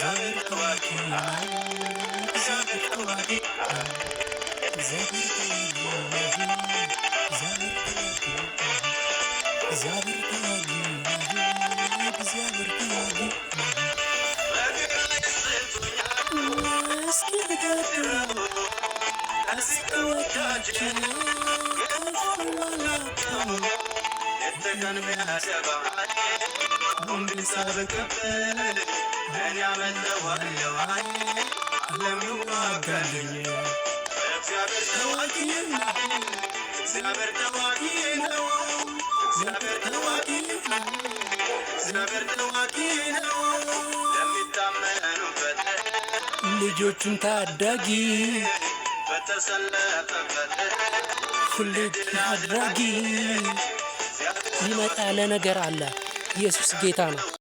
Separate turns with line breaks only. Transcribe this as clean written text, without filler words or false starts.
እግዚአብሔር ተዋጊ ነው። እግዚአብሔር ተዋጊ ነው። እግዚአብሔር ተዋጊ ነው። እግዚአብሔር ተዋጊ ነው። እግዚአብሔር ተዋጊ ነው። እግዚአብሔር ተዋጊ ነው። እስኪነጋገሩ እስኪወዳቸው ከፍ ልጆቹን ታዳጊ ሁሌ አድራጊ ሊመጣ ያለ ነገር አለ። ኢየሱስ ጌታ ነው።